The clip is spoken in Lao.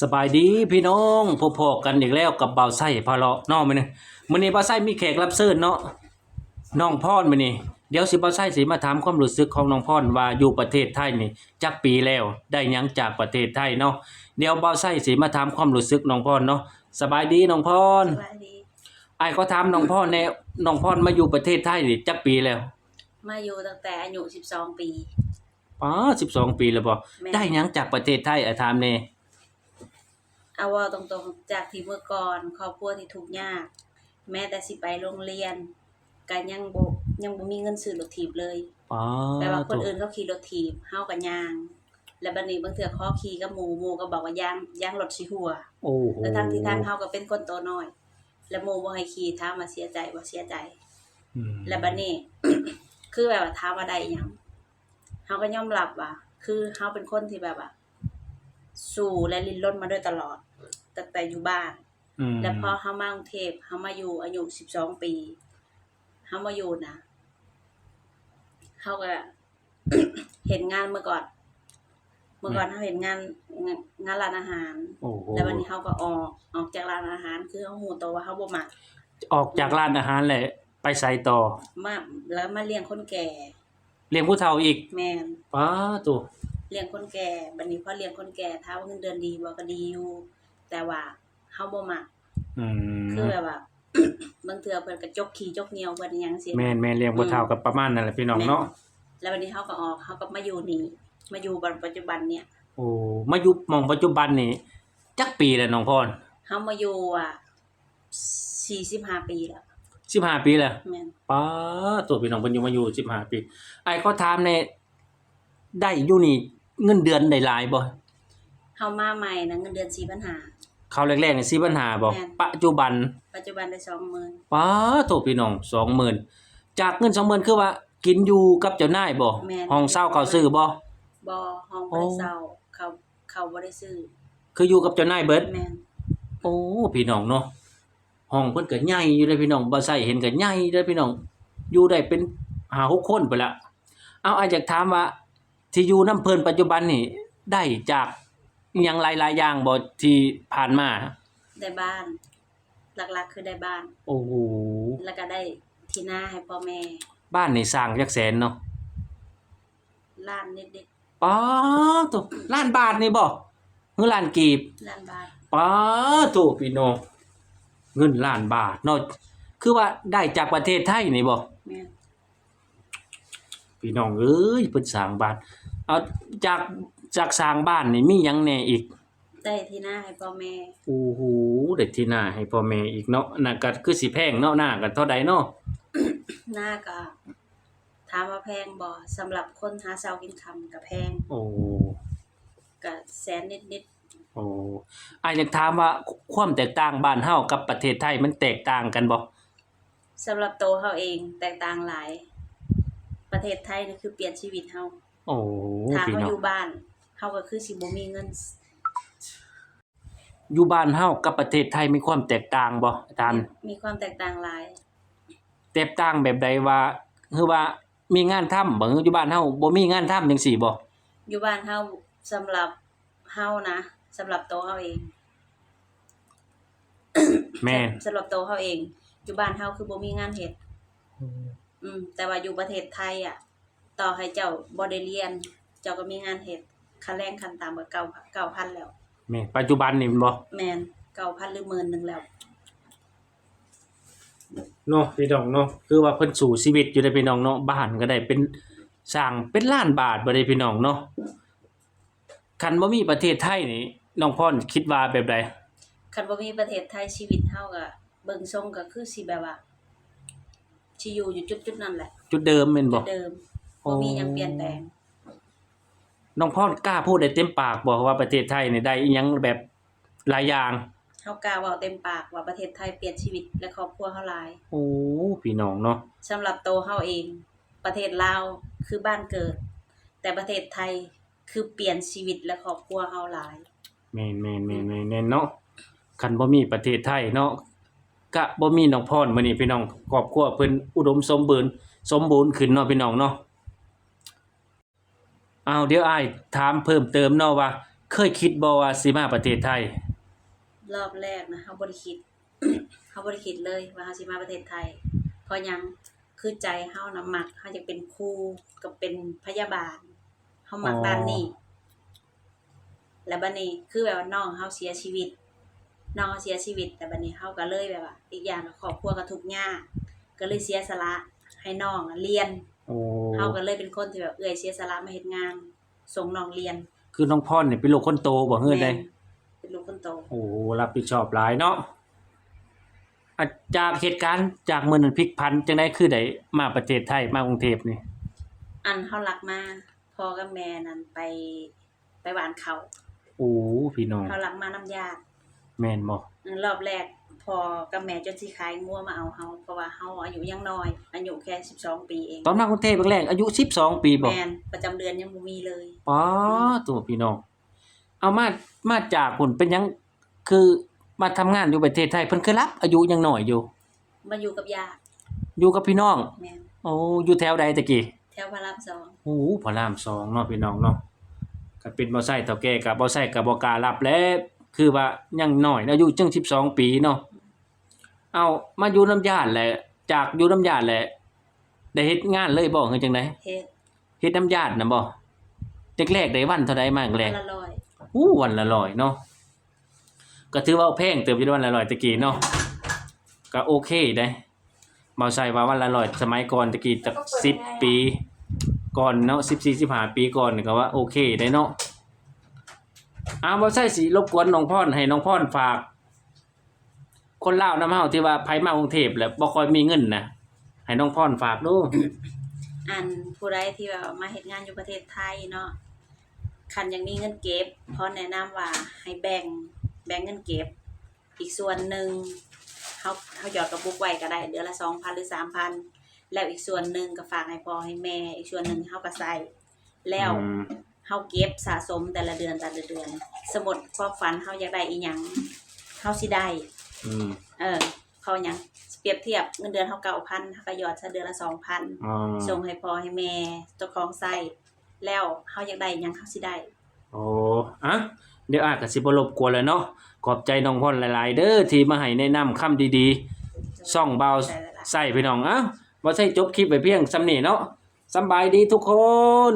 ສະບາຍດີພີ່ນ້ອງ, ພົບພໍ້ກັນອີກແລ້ວກັບບ່າວໄຊພາເລາະເນາະ. ມື້ນີ້ ມື້ນີ້ບ່າວໄຊມີແຂກຮັບເຊີນເນາະ, ນ້ອງພອນ. ມື້ນີ້ດຽວຊິ ບ່າວໄຊຊິມາຖາມຄວາມຮູ້ສຶກຂອງນ້ອງພອນວ່າຢູ່ປະເທດໄທນີ້ຈັກປີແລ້ວ, ໄດ້ຫຍັງຈາກປະເທດໄທເນາະ. ດຽວບ່າວໄຊຊິມາຖາມຄວາມຮູ້ສຶກນ້ອງພອນເນາະ. ສະບາຍດີນ້ອງພອນ. ສະບາຍດີ. ອ້າຍຂໍຖາມນ້ອງພອນແດ່, ນ້ອງພອນມາຢູ່ປະເທດໄທນີ້ຈັກປີແລ້ວ? ມາຢູ່ຕັ້ງແຕ່ອາຍຸສິບສອງປີ. ປາດ ສິບສອງປີແລ້ວບໍ່? ແມ່ນ. ໄດ້ຫຍັງຈາກປະເທດໄທ? ອ້າຍຖາມແດ່. ເອົາເວົ້າຕົງໆ ຈາກທີ່ເມື່ອກ່ອນຄອບຄົວທີ່ທຸກຍາກ, ແມ້ແຕ່ຊິໄປໂຮງຮຽນກໍຍັງບໍ່ ຍັງບໍ່ມີເງິນຊື້ລົດຖີບເລີຍ. ປາດ ແບບວ່າຄົນອື່ນເຂົາຂີ່ລົດຖີບ ເຮົາກໍຍ່າງ, ແລ້ວບັດນີ້ບາງເທື່ອຂໍຂີ່ກັບໝູ່ ໝູ່ກໍບອກວ່າຢາງ ຢາງລົດຊິຮົ່ວ. ໂອ້ໂຫ. ແລ້ວທັງທີ່ທັງເຮົາກໍເປັນຄົນໂຕນ້ອຍ ແລ້ວໝູ່ບໍ່ໃຫ້ຂີ່ ຖາມວ່າເສຍໃຈບໍ່? ເສຍໃຈ. ອືມ. ແລ້ວບັດນີ້ ຄືແບບວ່າຖາມວ່າໄດ້ຫຍັງ? ເຮົາກໍຍອມຮັບວ່າ ຄືເຮົາເປັນຄົນທີ່ແບບວ່າສູ້ ແລະ ດີ້ນລົນມາໂດຍຕະຫຼອດ ຕັ້ງແຕ່ຢູ່ບ້ານ. ອືມ. ແລ້ວພໍເຮົາມາກຸງເທບ ເຮົາມາຢູ່ອາຍຸສິບສອງປີ ເຮົາມາຢູ່ນະ ເຮົາກໍເຮັດງານເມື່ອກ່ອນ ເມື່ອກ່ອນ ແມ່ນ ເຮົາເຮັດງານ ງານ ງານຮ້ານອາຫານ. ໂອ້ໂຫ. ແລ້ວບັດນີ້ເຮົາກໍອອກ ອອກຈາກຮ້ານອາຫານ ຄືເຮົາຮູ້ໂຕວ່າເຮົາບໍ່ມັກ. ອອກຈາກຮ້ານອາຫານແລ້ວໄປໃສຕໍ່? ມາ ແລ້ວມາລ້ຽງຄົນແກ່. ລ້ຽງຜູ້ເຖົ້າອີກ? ແມ່ນ. ປາດໂທ້. ລ້ຽງຄົນແກ່. ບັດນີ້ພໍລ້ຽງຄົນແກ່ ຖາມວ່າເງິນເດືອນດີບໍ່? ກໍດີຢູ່ ແຕ່ວ່າເຮົາບໍ່ມັກ. ອືມ. ຄືແບບວ່າ ບາງເທື່ອເພິ່ນກໍຈົກຂີ້ຈົກຍ່ຽວເພິ່ນຫຍັງຊີ້. ແມ່ນໆ, ລ້ຽງຜູ້ເຖົ້າ ອືມ ກໍປະມານນັ້ນແຫຼະພີ່ນ້ອງເນາະ. ແມ່ນ. ແລ້ວບັດນີ້ເຮົາກໍອອກ ເຮົາກໍມາຢູ່ນີ້ ມາຢູ່ບ່ອນປັດຈຸບັນນີ້. ໂອ້ ມາຢູ່ໝ່ອງປັດຈຸບັນນີ້ຈັກປີແລ້ວນ້ອງພອນ? ເຮົາມາຢູ່ ອ່າ ສີ່ສິບຫ້າປີແລ້ວ. ສິບຫ້າປີແລ້ວ? ແມ່ນ. ປາດໂທ້ ພີ່ນ້ອງ, ເພິ່ນຢູ່ມາຢູ່ສິບຫ້າປີ. ອ້າຍຂໍຖາມແດ່, ໄດ້ຢູ່ນີ້ເງິນເດືອນໄດ້ຫຼາຍບໍ່? ເຮົາມາໃໝ່ນະ ເງິນເດືອນສີ່ພັນຫ້າ. ເຂົ້າແລກໆນີ້ສີ່ພັນຫ້າບໍ່? ແມ່ນ. ປັດຈຸບັນ? ປັດຈຸບັນໄດ້ສອງໝື່ນ. ປາດໂທ້ ພີ່ນ້ອງ, ສອງໝື່ນ. ຈາກເງິນສອງໝື່ນ ຄືວ່າກິນຢູ່ກັບເຈົ້ານາຍບໍ່? ແມ່ນ. ຫ້ອງເຊົ່າເຂົາຊື້ບໍ່? ບໍ່, ຫ້ອງບໍ່ໄດ້ເຊົ່າ. ອໍ. ເຂົາ ເຂົາບໍ່ໄດ້ຊື້. ຄືຢູ່ກັບເຈົ້ານາຍເບິດ? ແມ່ນ. ໂອ້ ພີ່ນ້ອງເນາະ, ຫ້ອງເພິ່ນກໍໃຫຍ່ຢູ່ເດ້ພີ່ນ້ອງ, ບ່າວໄຊເຫັນກໍໃຫຍ່ເດ້ພີ່ນ້ອງ, ຢູ່ໄດ້ເປັນຫ້າຫົກຄົນພຸ້ນລະ. ເອົາ ອ້າຍຢາກຖາມວ່າ ທີ່ຢູ່ນຳເພິ່ນປັດຈຸບັນນີ້ ໄດ້ຈາກອີ່ຫຍັງຫຼາຍໆຢ່າງບໍ່ ທີ່ຜ່ານມາ? ໄດ້ບ້ານ, ຫຼັກໆຄືໄດ້ບ້ານ. ໂອ້ໂຫ. ແລ້ວກໍໄດ້ທີ່ນາໃຫ້ພໍ່ແມ່. ບ້ານນີ້ສ້າງຈັກແສນເນາະ? ລ້ານນິດໆ. ປາດໂທ້ ລ້ານບາດນີ້ບໍ່ ຫຼືລ້ານກີບ? ລ້ານບາດ. ປາດໂທ້ ພີ່ນ້ອງ, ເງິນລ້ານບາດເນາະ, ຄືວ່າໄດ້ຈາກປະເທດໄທນີ້ບໍ່? ແມ່ນ. ພີ່ນ້ອງເອີຍ, ເພິ່ນສ້າງບ້ານ. ເອົາ ຈາກ ຈາກສ້າງບ້ານນີ້ມີຫຍັງແດ່ອີກ? ໄດ້ທີ່ນາໃຫ້ພໍ່ແມ່. ໂອ້ໂຫ, ໄດ້ທີ່ນາໃຫ້ພໍ່ແມ່ອີກເນາະ. ນາກໍຄືຊິແພງເນາະ, ນາກໍເທົ່າໃດເນາະ? ນາກໍ ຖາມວ່າແພງບໍ່? ສຳລັບຄົນຫາເຊົ້າກິນຄ່ຳກໍແພງ. ໂອ້. ກໍແສນນິດໆ. ໂອ້. ອ້າຍຢາກຖາມວ່າ ຄວາມແຕກຕ່າງບ້ານເຮົາກັບປະເທດໄທ ມັນແຕກຕ່າງກັນບໍ່? ສຳລັບໂຕເຮົາເອງແຕກຕ່າງຫຼາຍ. ປະເທດໄທນີ້ຄືປ່ຽນຊີວິດເຮົາ. ໂອ້ ພີ່ນ້ອງ. ຖ້າເຮົາຢູ່ບ້ານ ເຮົາກໍຄືຊິບໍ່ມີເງິນ. ຢູ່ບ້ານເຮົາກັບປະເທດໄທມີຄວາມແຕກຕ່າງບໍ່? ອາຈານ. ມີ ມີຄວາມແຕກຕ່າງຫຼາຍ. ແຕກຕ່າງແບບໃດ? ວ່າ ຄືວ່າມີງານທຳບໍ່? ຢູ່ບ້ານເຮົາບໍ່ມີງານທຳຈັ່ງຊີ້ບໍ່? ຢູ່ບ້ານເຮົາ ສຳລັບເຮົານະ, ສຳລັບໂຕເຮົາເອງ. ແມ່ນ. ສຳລັບໂຕເຮົາເອງ ຢູ່ບ້ານເຮົາຄືບໍ່ມີງານເຮັດ. ອືມ. ອືມ, ແຕ່ວ່າຢູ່ປະເທດໄທອະ ຕໍ່ໃຫ້ເຈົ້າບໍ່ໄດ້ຮຽນ ເຈົ້າກໍມີງານເຮັດ, ຄ່າແຮງຂັ້ນຕ່ຳກໍເກົ້າ ເກົ້າພັນແລ້ວ. ແມ່ນ, ປັດຈຸບັນນີ້ແມ່ນບໍ່? ແມ່ນ, ເກົ້າພັນຫຼືໝື່ນໜຶ່ງແລ້ວ. ເນາະ ພີ່ນ້ອງເນາະ, ຄືວ່າເພິ່ນສູ້ຊີວິດຢູ່ເດ້ພີ່ນ້ອງເນາະ, ບ້ານກໍໄດ້ເປັນ ສ້າງເປັນລ້ານບາດບໍ່ເດ້ພີ່ນ້ອງເນາະ. ຄັນບໍ່ມີປະເທດໄທນີ້ ນ້ອງພອນຄິດວ່າແບບໃດ? ຄັນບໍ່ມີປະເທດໄທ ຊີວິດເຮົາກໍເບິ່ງຊົງກໍຄືຊິແບບວ່າ ຊິຢູ່ຢູ່ຈຸດໆນັ້ນແຫຼະ. ຈຸດເດີມແມ່ນບໍ່? ຈຸດເດີມ. ອໍ. ບໍ່ມີຫຍັງປ່ຽນແປງ. ນ້ອງພອນກ້າພູດໄດ້ເຕັມປາກບໍ່ ວ່າປະເທດໄທນີ້ໄດ້ອີ່ຫຍັງແບບຫຼາຍຢ່າງ? ເຮົາກ້າເວົ້າເຕັມປາກວ່າປະເທດໄທປ່ຽນຊີວິດ ແລະ ຄອບຄົວເຮົາຫຼາຍ. ໂອ້ ພີ່ນ້ອງເນາະ. ສຳລັບໂຕເຮົາເອງ ປະເທດລາວຄືບ້ານເກີດ, ແຕ່ປະເທດໄທ ຄືປ່ຽນຊີວິດ ແລະ ຄອບຄົວເຮົາຫຼາຍ. ແມ່ນໆໆໆ ແມ່ນເນາະ. ຄັນບໍ່ມີປະເທດໄທເນາະ ກະບໍ່ມີນ້ອງພອນມື້ນີ້ພີ່ນ້ອງ, ຄອບຄົວເພິ່ນອຸດົມສົມບູນ ສົມບູນຂຶ້ນເນາະພີ່ນ້ອງເນາະ. ອ້າວ ດຽວອ້າຍຖາມເພີ່ມເຕີມເນາະວ່າ ເຄີຍຄິດບໍ່ວ່າຊິມາປະເທດໄທ? ລອບແລກນະ ເຮົາບໍ່ໄດ້ຄິດ ເຮົາບໍ່ໄດ້ຄິດເລີຍວ່າເຮົາຊິມາປະເທດໄທ. ເພາະຫຍັງ? ຄືໃຈເຮົານະມັກ ເຮົາຢາກເປັນຄູກັບເປັນພະຍາບານ ເຮົາມັກ ອໍ ດ້ານນີ້. ແລ້ວບັດນີ້ຄືແບບວ່ານ້ອງເຮົາເສຍຊີວິດ ນ້ອງເຮົາເສຍຊີວິດ ແລ້ວບັດນີ້ເຮົາກໍເລີຍແບບວ່າ ອີກຢ່າງກໍຄອບຄົວກໍທຸກຍາກ ກໍເລີຍເສຍສະຫຼະໃຫ້ນ້ອງອະຮຽນ. ໂອ້ ເຮົາກໍເລີຍເປັນຄົນທີ່ແບບເອື້ອຍເສຍສະຫຼະມາເຮັດງານ ສົ່ງນ້ອງຮຽນ. ຄືນ້ອງພອນນີ້ເປັນລູກຄົນໂຕບໍ່ ຫຼືໃດ? ແມ່ນ ເປັນລູກຄົນໂຕ. ໂອ້ ຮັບຜິດຊອບຫຼາຍເນາະ. ອາ ຈາກເຫດການ ຈາກມື້ນັ້ນ ພລິກຜັນຈັ່ງໃດ ຄືໄດ້ມາປະເທດໄທ ມາກຸງເທບນີ້? ອັນເຮົາລັກມາ ພໍ່ກັບແມ່ນັ້ນໄປ ໄປຫວ່ານເຂົ້າ. ໂອ້ ພີ່ນ້ອງ ເຮົາລັກມານຳຍາດ. ແມ່ນບໍ່? ອືມ ລອບແລກ ພໍ່ກັບແມ່ຈົນຊິຂາຍງົວມາເອົາເຮົາ ເພາະວ່າເຮົາອາຍຸຍັງນ້ອຍ ອາຍຸແຄ່ສິບສອງປີເອງ. ຕອນມາກຸງເທບແລກໆ ອາຍຸສິບສອງປີບໍ່? ແມ່ນ ປະຈຳເດືອນຍັງບໍ່ມີເລີຍ. ປາໂທ້ ພີ່ນ້ອງ ເອົາມາ ມາຈາກພຸ້ນ ເປັນຫຍັງຄືມາທຳງານຢູ່ປະເທດໄທ? ເພິ່ນຄືລັບອາຍຸຍັງນ້ອຍຢູ່. ມາຢູ່ກັບຍາດ ຢູ່ກັບພີ່ນ້ອງ. ແມ່ນ. ໂອ້ ຢູ່ແຖວໃດແຕ່ກີ້? ແຖວພະລາມສອງ. ໂອ້ ພະລາມສອງເນາະ ພີ່ນ້ອງເນາະ. ຄັນເປັນບ່າວໄຊເຖົ້າແກ່ກໍ ບ່າວໄຊກໍບໍ່ກ້າຮັບແຫຼະ ຄືວ່າຍັງນ້ອຍ ອາຍຸຈັ່ງສິບສອງປີເນາະ. ເອົາ ມາຢູ່ນຳຍາດແຫຼະ ຈາກຢູ່ນຳຍາດແຫຼະ ໄດ້ເຮັດງານເລີຍບໍ່ ຫຼືຈັ່ງໃດ? ເຮັດ ເຮັດນຳຍາດນະບໍ່? ແລກໆ ໄດ້ວັນເທົ່າໃດມາແລກ? ວັນລະຮ້ອຍ. ໂອ້ ວັນລະຮ້ອຍເນາະ. ກໍຖືວ່າແພງເຕີບຢູ່ ວັນລະຮ້ອຍແຕ່ກີ້ເນາະ. ກໍໂອເຄເດ້ ບ່າວໄຊວ່າວັນລະຮ້ອຍ ສະໄໝກ່ອນແຕ່ກີ້ຈັກສິບປີກ່ອນເນາະ ສິບສີ່ ສິບຫ້າປີກ່ອນ ກໍວ່າໂອເຄໄດ໋ເນາະ. ອາ ບ່າວໄຊຊິລົບກວນນ້ອງພອນ ໃຫ້ນ້ອງພອນຝາກ ຄົນລາວນຳເຮົາທີ່ວ່າໃຜມາກຸງເທບແລ້ວບໍ່ຄ່ອຍມີເງິນນະ ໃຫ້ນ້ອງພອນຝາກດູ. ອັນຜູ້ໃດທີ່ວ່າມາເຮັດງານຢູ່ປະເທດໄທເນາະ ຄັນຢາກມີເງິນເກັບ ພອນແນະນຳວ່າໃຫ້ແບ່ງ ແບ່ງເງິນເກັບ ອີກສ່ວນໜຶ່ງເຮົາ ເຮົາຫຍອດກະປຸກໄວ້ກໍໄດ້ ເດືອນລະສອງພັນ ຫຼື ສາມພັນ ແລ້ວອີກສ່ວນໜຶ່ງກໍຝາກໃຫ້ພໍ່ໃຫ້ແມ່ ອີກສ່ວນໜຶ່ງເຮົາກໍໃຊ້ ແລ້ວ ອືມ ເຮົາເກັບສະສົມແຕ່ລະເດືອນ ແຕ່ລະເດືອນ. ສົມມຸດຄວາມຝັນເຮົາຢາກໄດ້ອີ່ຫຍັງ ເຮົາຊິໄດ້. ອືມ ເອີ ເພາະຫຍັງ? ປຽບທຽບເງິນເດືອນເຮົາເກົ້າພັນ ເຮົາກໍຫຍອດໃສ່ເດືອນລະສອງພັນ ອໍ ສົ່ງໃຫ້ພໍ່ໃຫ້ແມ່ເຈົ້າຂອງໃຊ້ ແລ້ວເຮົາຢາກໄດ້ຫຍັງເຮົາຊິໄດ້. ໂອ້ ອະ ດຽວອ້າຍກໍຊິບໍ່ລົບກວນແລ້ວເນາະ. ຂອບໃຈນ້ອງພອນຫຼາຍໆເດີ ທີ່ມາໃຫ້ແນະນຳຄຳດີໆ ຊ່ອງບ່າວໄຊ ພີ່ນ້ອງ. ເອົ້າ ບ່າວໄຊຈົບຄລິບໄວ້ພຽງສ່ຳນີ້ເນາະ. ສຳບາຍດີທຸກຄົນ.